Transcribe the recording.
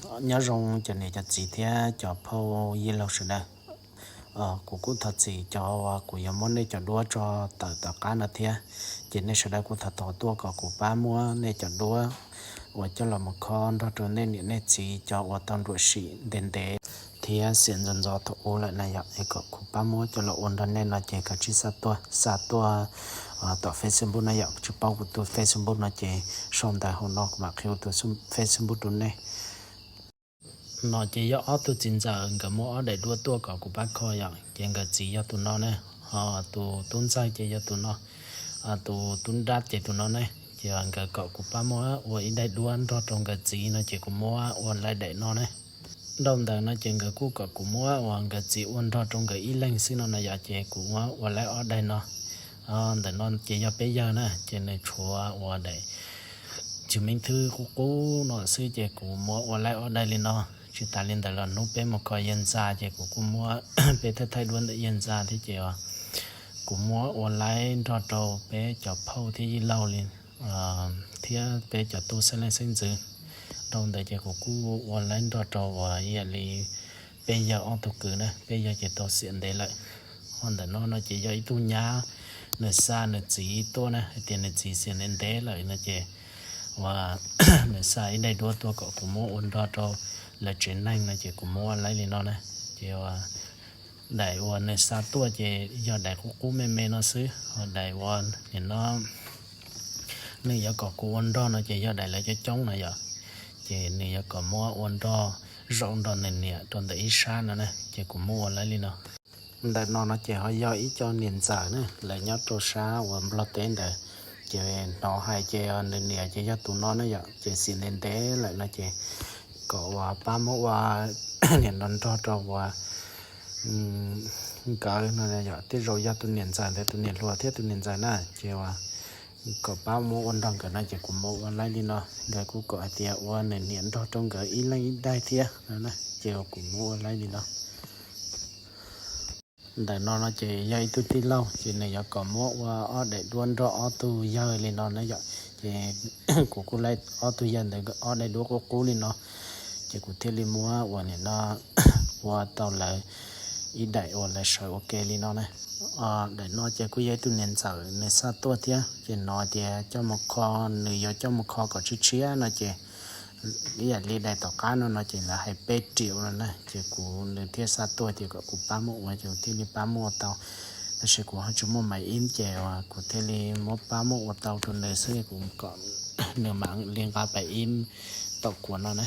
Nyob zoo cov niam cov txiv thiab cov phauj yij laug sawv daws. Kuv kuj thov txim cov uas kuv yuav muab nej cov duab tso tawm tom qab no thiab, ces nej sawv daws kuj thov thov tuaj kom kuv pab muab nej cov duab uas coj los mus kho nrog rau nej niam nej txiv cov uas tau nruam sim ntev ntev thiab xiam ntxov ntxov thaum ub lawm na yom, es kom kuv pab muab coj los ua nrog nej no ces kav tsij xa tuaj, xa tuaj tom Facebook no yom, tsis paub kuv tus Facebook no ces sau ntawv hauv no kuv mam qhia kuv tus Facebook rau nej. No ces yog ob tug txiv ntxawm nkawd muab ob daim duab tuaj kom kuv pab kho yom, ces nkawd txiv yog tus no ne, ho tus tub ntxawg ces yog tus no, tus tub nrab ces tus no ne. Ces nkawd kom kuv pab muab ua ib daim duab nrog rau nkawd txiv no ces kuv muab ua laib daim no ne. Dhau ntawd no ces nkawd kuj kom kuv muab uas nkawd txiv ua nrog rau nkawd ib leeg xwb no na yom, ces kuv muab ua laib ob daim no. Ntawm no ces yog peb yawg na, ces nws tshuav uas daim cwj meej thwb qub qub no xwb ces kuv muab ua laib ob daim li no. Tsis tas li ntawd los hnub peb mus kho yawg ntxa ces kuv kuj muab peb thaij thaij duab ntawm yawg ntxa thiab ces kuv muab ua laib nrog rau peb cov phauj thiab yij laug li thiab peb cov tub xeeb leej xeeb ntxwv. Dhau ntawd ces kuv kuj ua laib nrog rau uas ib yam li peb yawg ob tug kwv na, peb yawg ces tau xiam ntev lawm. Ho ntawm no no ces yog ib tug nyab, nws xa nws txiv tuaj na, hais tias nws txiv xiam ntev ntev lawm no ces uas nws xa ib daim duab tuaj kom kuv muab ua nrog rau lawv tsev neeg no ces kuv muab ua laib li no na. Ces daim uas nws xa tuaj ces yog daim qub qub me me no xwb, ho daim uas nim no nws yuav kom kuv ua nrog no ces yog daim lawv coob coob no yom, ces nws yuav kom muab ua nrog, zaum nrog nws niam rau ntawm ib sab no na, ces kuv muab ua laib li no. Ntawm no no ces ho yog ib co niam ntxawm na, lawv nyob rau sab uas Nplog teb ntawd, ces hnov hais ces nws niam ces yog tus no na yom, ces xiam ntev ntev lawm no ces kom uas pab muab ua nim no nrog rau uas nkawd no yom, tej zaum yog tus niam ntxawm ntawd tus niam hluas thiab tus niam ntxawm na, ces uas kom pab muab ua nrog nkawd no ces kuv muab ua laib li no. Nkawd kuj kom hais tias ua nws niam nrog rau nkawd ib leeg ib daim thiab no na, ces kuv muab ua laib li no. Ntawm no no ces yog ib tug tij laug ces nws yuav kom muab ua ob daim duab nrog ob tug yawg li no na yom, ces kuv kuj laib ob tug yawg ntawd ob daim duab qub qub li no, ces kuv thiaj li muab uas nim no ua tau lawv ib daim uas lawv sawv ua ke li no na. Daim no ces kuj yog ib tug niam ntxawm nws xa tuaj thiab, ces hnov tias coj mus kho, nws yuav coj mus kho kom tshiab tshiab no ces ib yam li daim tom qab no no ces lawv hais peb riam no na, ces kuv nws thiaj xa tuaj tias kom kuv pab muab ua ces kuv thiaj li pab muab ua tau. Tab sis kuv ho tsis muaj maiv ib ces kuv thiaj li muab pab muab ua tau rau nws xwb, kuv kom nws mam li nqa pais ib tom kuv no na.